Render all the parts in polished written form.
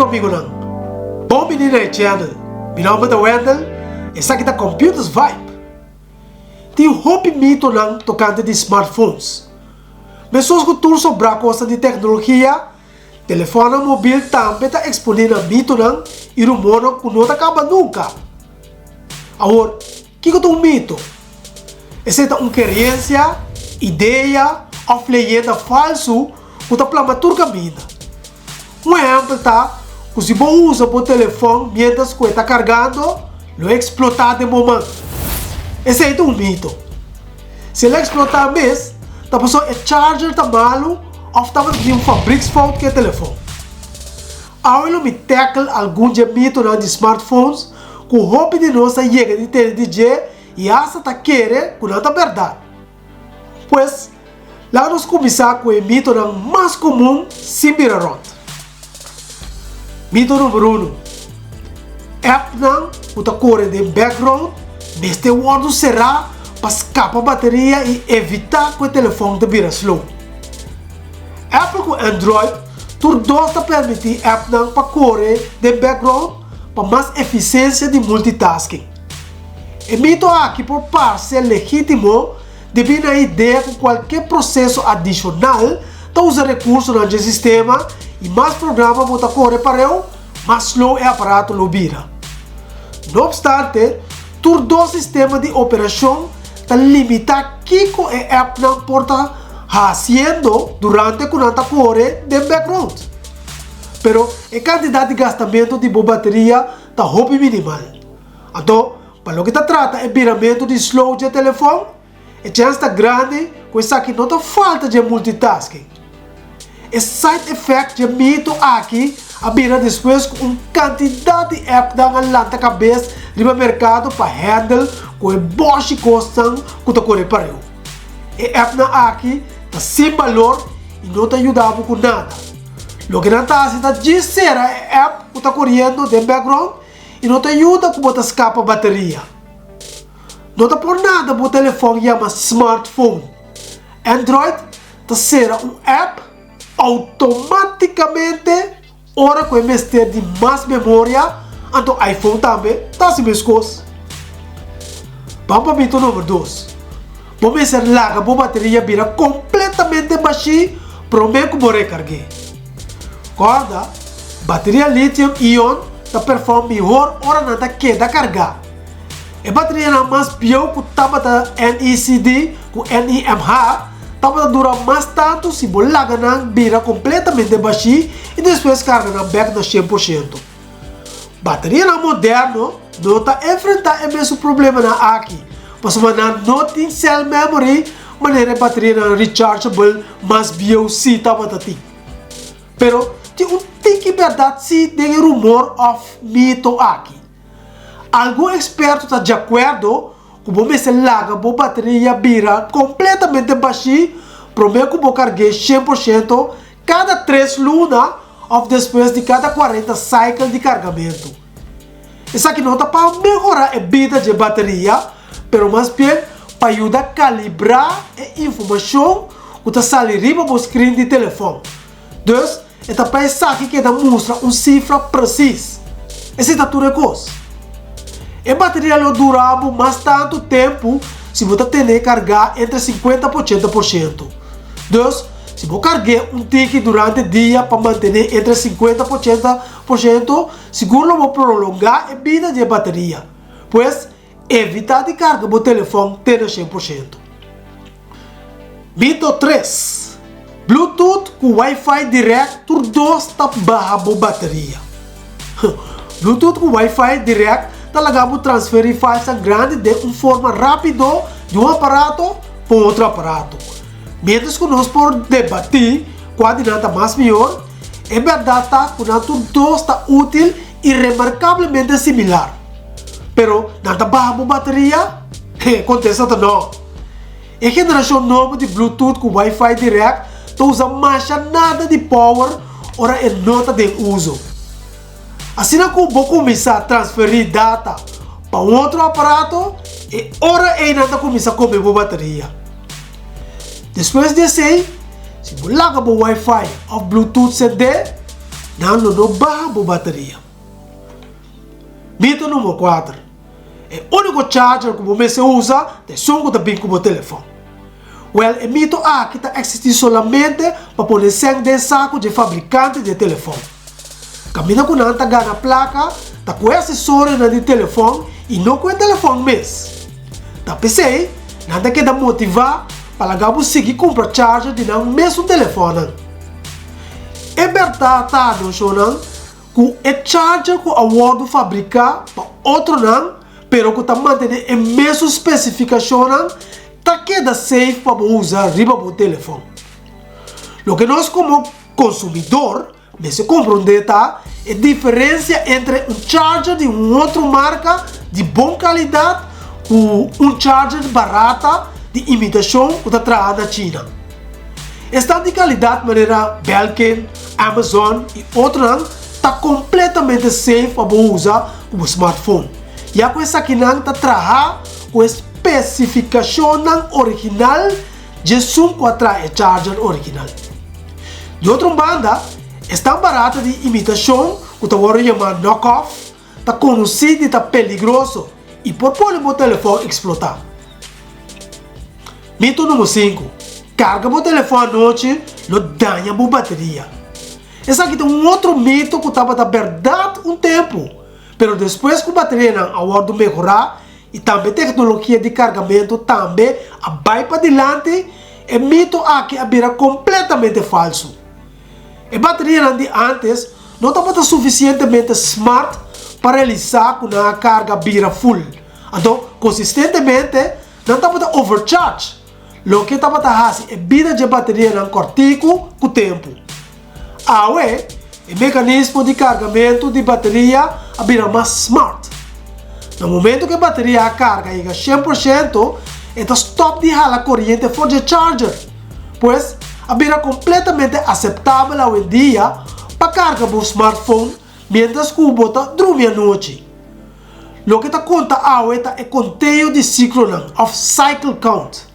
Kiko amigonan? Bon bini na e channel. Mi nomber ta Wendell, esaki ta Computers Vibe. Tin hopi mitonan tokante di smartphones. Mesos ku tur sobrá kosnan di teknologia, telefònnan mobil tambe ta eksponé na mitonan i rumornan ku no ta kaba nunka. Awor, kiko ta un mito? Esei ta un kerensia, idea òf leyenda falsu ku ta plama tur kaminda. Un ehèmpel ta ku si bo usa bo telefòn miéntras ku e ta kargando, lo e eksplotá den bo man. Esei ta un mito. Si el a eksplotá mes, ta pasobra e charger ta malu òf tabata tin un fabriksfout ku e telefòn. Awe lo mi tackle algun dje mitonan di smartphones ku hopi di nos a yega di tene di dje i asta ta kere ku nan ta bèrdat. Pues, laga nos kuminsá ku e mitonan mas komun sin bira rònt. Mito number unu, Appnan ku ta kore den background mester wòrdu será pa skapa bateria i evitá ku e telefòn ta bira slow. Apple ku Android tur dos ta permití appnan pa kore den background pa mas efisiensia di multitasking. E mito aki por parse legítimo debí na e idea ku kualke proseso adishonal ta usa rekursonan dje sistema i mas programa bo ta kore pareu, mas slow e aparato lo bira. No opstante, tur dos sistema di operashon ta limitá kiko e appnan por ta hasiendo durante ku nan ta kore den background. Pero e kantidat di gastamentu di bo bateria ta hopi minimal. Anto, pa loke ta trata e biramentu di slow dje telefòn, e chèns ta grandi ku esaki no ta falta dje multitasking. E side effect dje mito aki a bira despues ku un kantidat di appnan a lanta kabes riba merkado pa handle ku e bòshi kosnan ku ta kore pareu. E appnan aki ta sin balor i no ta yuda bo ku nada. Loke nan ta hasi ta djis sera e app ku ta koriendo den background i no ta yuda ku bo ta skapa bateria. No ta por nada bo telefòn yama smartphone. Android ta sera un app outomátikamente ora ku e mester di mas memoria, anto iPhone tambe ta hasi meskos. Ban pa mito number dos. Bo mester laga bo bateria bira kompletamente bashí promé ku bo rekarg'é. Kòrda, bateria lithium-ion ta perform mihor ora nan ta keda kargá. E baterianan mas bieu ku tabata NiCd ku NiMH tabata dura mas tantu si bo laga nan bira kompletamente bashí i despues karga nan bèk na 100%. Baterianan moderno no ta enfrentá e mesun problemanan aki pasobra nan no tin cell memory manera e baterianan rechargeable mas bieu sí tabata tin. Pero tin un tiki bèrdat sí den e rumor òf mito aki. Algun eksperto ta djakuerdo ku bo mester laga bo bateria bira kompletamente bashí promé ku bo karg'é 100% kada tres luna òf despues di kada 40 cycle di kargamentu. Esaki no ta pa mehorá e bida dje bateria, pero mas bien pa yuda kalibrá e informashon ku ta sali riba bo skrin di telefòn. Dus, e ta pa esaki ku e ta mustra un sifra presis. Esei ta tur e kos. E bateria lo dura bo mas tantu tempu si bo ta tene kargá entre 50 pa 80%. Dus, si bo karg'é un tiki durante dia pa mantené entre 50 pa 80%, sigur lo bo prolongá e bida di e bateria. Pues, Evitá di karga bo telefòn te na 100%. Mito tres, Bluetooth ku Wi-Fi dirèkt tur dos ta baha bo bateria. Bluetooth ku Wi-Fi dirèkt ta laga bo transferí filesnan grandi den un forma rápido di un aparato pa un otro aparato. Miéntras ku nos por debatí kua di nan ta mas mihor, e bèrdat ta ku nan tur dos ta útil i remarkablemente similar. Pero nan ta baha bo bateria? E kontesta ta no. E generashon nobo di Bluetooth ku Wi-Fi dirèkt ta usa masha nada di power ora e no ta den uso. Asina ku bo kuminsá transferí data pa un otro aparato, e ora ei nan ta kuminsá kome bo bateria. Despues di esei, si bo laga bo Wi-Fi òf Bluetooth sendé, Nan lo no baha bo bateria. Mito number kuater, E úniko charger ku bo mester usa ta esun ku ta bin ku bo telefòn. Wèl, e mito aki ta eksistí solamente pa pone sèn den saku dje fabrikante di e telefòn. Kaminda ku nan ta gana plaka ta ku e asesorionan di telefòn i no ku e telefòn mes. Ta p'esei nan ta keda motivá pa laga bo sigui kumpra charger di nan mesun telefònnan. E bèrdat ta, noshonnan, ku e charger ku a wòrdu fabriká pa otronan pero ku ta mantené e mesun spesifikashonnan ta keda safe pa bo usa riba bo telefòn. Loke nos komo konsumidor mester komprondé ta e diferensia entre un charger di un otro marka di bon kalidat ku un charger barata di imitashon ku ta traha na China. Esnan di kalidat manera Belkin, Amazon i otronan ta kompletamente safe pa bo usa ku bo smartphone, ya ku esakinan ta traha ku e spesifikashonnan original dje esun ku a traha e charger original. Di otro un banda, esnan barata di imitashon ku ta wòrdu yamá knock-off ta konosí di ta peligroso i por pone bo telefòn eksplotá. Mito number sinku, Karga bo telefòn anochi lo daña bo bateria. Esaki ta un otro mito ku tabata bèrdat un tempu, pero despues ku baterianan a wòrdu mehorá i tambe teknologia di kargamentu tambe a bai padilanti, e mito aki a bira kompletamente falsu. E baterianan di ántes no tabata sufisientemente smart pa realisá ku nan a karga bira ful, anto konsistentemente nan tabata overcharge, loke tabata hasi e bida dje baterianan kòrtiku ku tempu. Awe, e mekanismo di kargamentu di bateria a bira mas smart. Na momentu ku e bateria a karga yega 100%, e ta stòp di hala koriente for dje charger. Pues, a bira kompletamente aseptabel awendia pa karga bo smartphone miéntras ku bo ta drumi anochi. Loke ta konta awe ta e konteo di siklonan òf cycle count.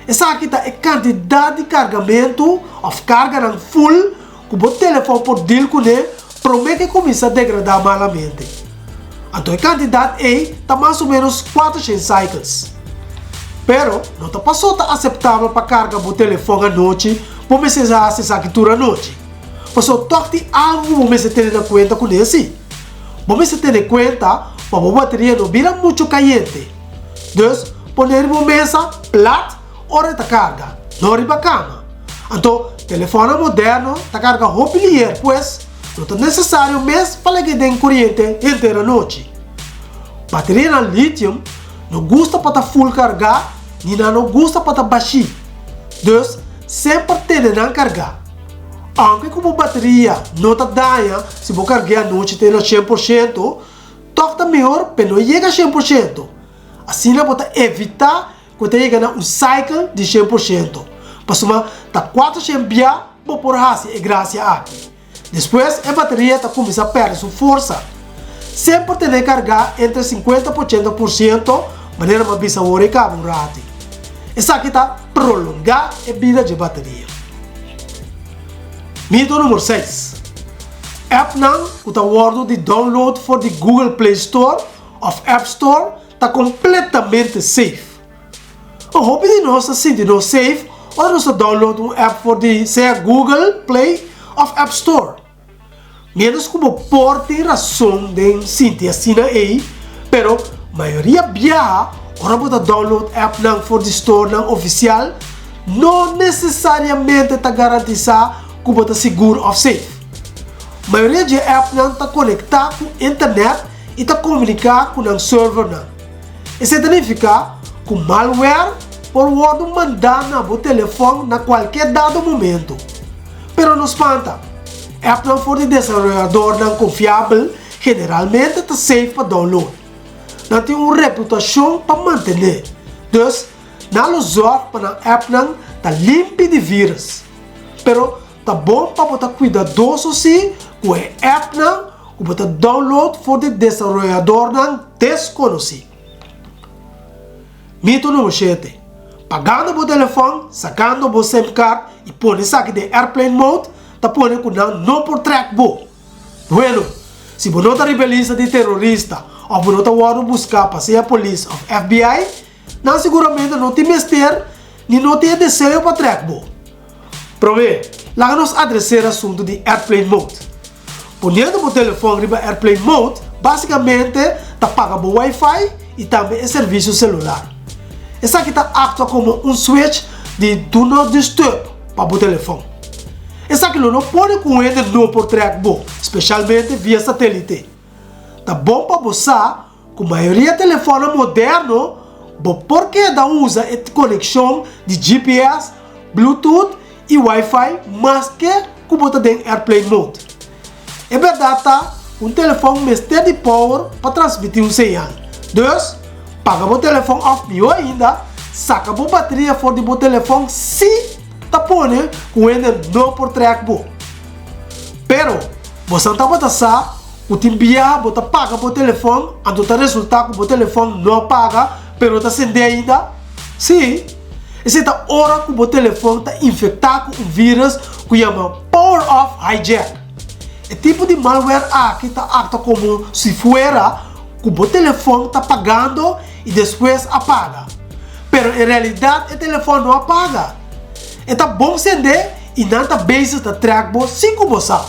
Esaki ta e kantidat di kargamentu òf karganan ful ku bo telefòn por dil kuné promé ku e kuminsá degradá malamente. Anto e kantidat ei ta mas o ménos 400 cycles. Pero no ta pasó ta aseptabel pa karga bo telefòn anochi, bo mester hasi esaki tur anochi. Pasobra tòg tin algu ku bo mester tene na kuenta kuné si. Bo mester tene kuenta pa bo bateria no bira muchu kayente. Dus, pone riba un mesa plat ora e ta karga, no riba kama. Anto, telefònnan moderno ta karga hopi liher, pues no ta nesesario mes pa lag'é den koriente henter anochi. Baterianan litium no gusta pa ta ful kargá ni nan no gusta pa ta bashí. Dus, semper tene nan kargá. Aunke ku bo bateria no ta daña si bo karg'é anochi te na 100%, Tòg ta mihor p'e no yega 100%. Asina bo ta evitá ku e ta yega na un cycle di 100%. Pasobra ta 400 bia bo por hasi e grasia aki. Despues e bateria ta kuminsá pèrdè su forsa. Semper ten'é kargá entre 50 pa 80% manera mi a bisa awor e kaba un rati. Esaki ta prolongá e bida dje bateria. Mito number seis, Appnan ku ta wòrdu di download for di Google Play Store òf App Store ta kompletamente safe. Un hopi di nos ta sinti nos safe ora nos ta download un app for di sea Google Play òf App Store. Miéntras ku bo por tin rason den sinti asina ei, pero mayoria biaha ora bo ta download appnan for di storenan ofisial no nesesariamente ta garantisá ku bo ta sigur òf safe. Mayoria dje appnan ta konektá ku internet i ta komuniká ku nan servernan. Esei ta nifiká ku malware por wòrdu mandá na bo telefòn na kualke dado momento. Pero no spanta! Appnan for di desaroyadornan konfiabel generalmente ta safe pa download. Nan tin un reputashon pa mantené, dus nan lo zòrg pa nan appnan ta limpi di vírus. Pero ta bon pa bo ta kuidadoso si ku e appnan ku bo ta download for di desaroyadornan deskonosí. Mito number shete, Pagando bo telefòn, sakando bo sim card i pone esaki den airplane mode ta pone ku nan no por track bo. Bueno, si bo no ta riba e lista di terorista òf bo no ta wòrdu buská pa sea polis òf FBI, nan siguramente no tin mester ni no tin e deseo pa trèk bo. Promé, laga nos adresé e asuntu di airplane mode. Poniendo bo telefòn riba airplane mode básikamente ta paga bo wifi i tambe e servisio selular. Esaki ta aktua komo un switch di do not disturb pa bo telefòn. Esaki lo no pone ku un hende no por trèk bo, spesialmente via satélite. Ta bon pa bo sa ku mayoria telefònnan moderno bo por keda usa e konekshon di GPS, Bluetooth i Wi-Fi maske ku bo ta den airplane mode. E bèrdat ta ku un telefòn mester di power pa transmití un señal. Dus, paga bo telefòn òf mihó ainda, saka bo bateria for di bo telefòn si ta pone ku hende no por trèk bo. Pero, bosan tabata sa ku tin biaha bo ta paga bo telefòn anto ta resultá ku bo telefòn no a paga pero ta sendé ainda? Sí, esei ta ora ku bo telefòn ta infektá ku un vírus ku yama Power Off Hijack. E tipo di malware aki ta aktua komo si fuera ku bo telefòn ta pagando i despues a paga. Pero en realidat e telefòn no a paga. E ta bon sendé i nan ta bezig ta trèk bo sin ku bo sa.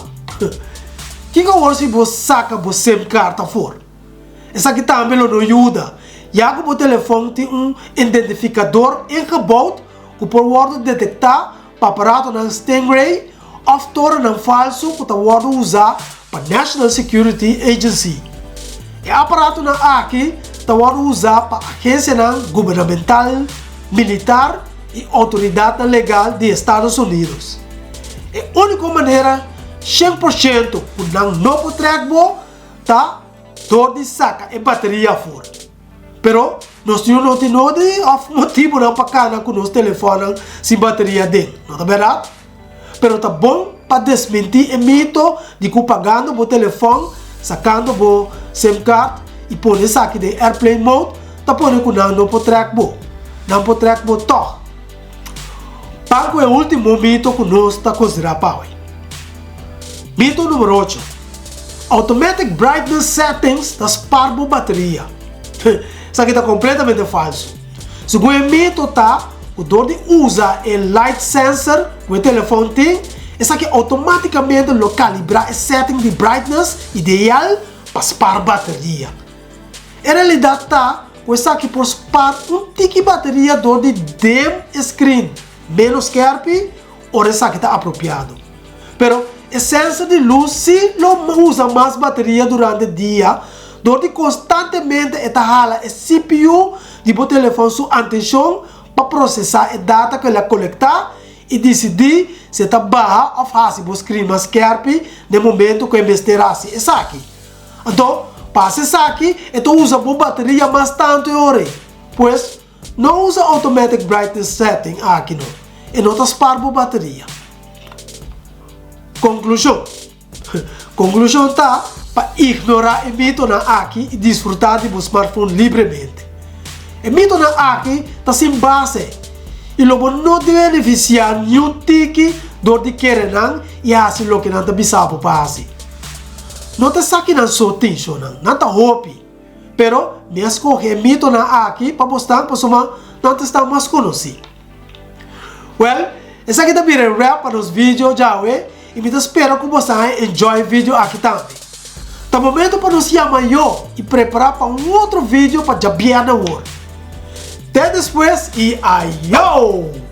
Kiko awor si bo saka bo sim card afor? Esaki tambe lo no yuda, ya ku bo telefòn tin un identifikador ingebouwd ku por wòrdu detektá pa aparatonan Stingray òf torennan falsu ku ta wòrdu usá pa National Security Agency. E aparatonan aki ta wòrdu usá pa agensianan gubernamental, militar i outoridatnan legal di Estados Unidos. E úniko manera 100% ku nan no por trèk bo ta dor di saka e bateria afor. Pero nos tin no tin nodi òf motibunan pa kana ku nos telefònnan sin bateria aden, no ta bèrdat? Pero ta bon pa desmentí e mito di ku pagando bo telefòn, sakando bo sim card i pone esaki den airplane mode ta pone ku nan no por trèk bo. Nan por trèk bo tòg. Pan ku e último mito ku nos ta konsiderá pa awe. Mito numero ocho, Automatic brightness settings ta spar bo bateria. Esaki ta kompletamente falsu. Segun e mito ta ku dor di usa e light sensor ku e telefòn tin, esaki outomátikamente lo kalibrá e setting di brightness ideal pa spar bateria. E realidat ta ku esaki por spar un tiki bateria dor di dim e screen ménos skèrpi ora esaki ta apropiado. Pero e sensor di lus sí lo usa mas bateria durante dia dor di konstantemente e ta hala e CPU di bo telefòn su antenshon pa prosesá e data ku el a kolektá i disidí si e ta baha òf hasi bo screen mas skèrpi na e momentu ku e mester hasi esaki. Anto, pa hasi esaki e ta usa bo bateria mas tantu e ora ei. Pues, No usa automatic brightness setting aki no, e no ta spar bo bateria. Conclusion, Conclusion ta pa ignora e mitonan aki y disfruta di bo smartphone libremente. E mitonan aki ta sin base y lo bo no beneficia niun tiki dor di kere nan y haci loke nan ta bisa bo pa haci. No ta esakinan so tin, shownan, nan ta hopi. Pero mi a skohe e mitonan aki pa bosnan pasobra nan ta sta mas konosí. Wèl, esaki ta bira e wrap pa nos video djawe i mi ta spera ku bosnan a enjoy e video aki tambe. Ta momento pa nos yama yo i prepará pa un otro video pa djabièrnè awor. Te despues i ayo!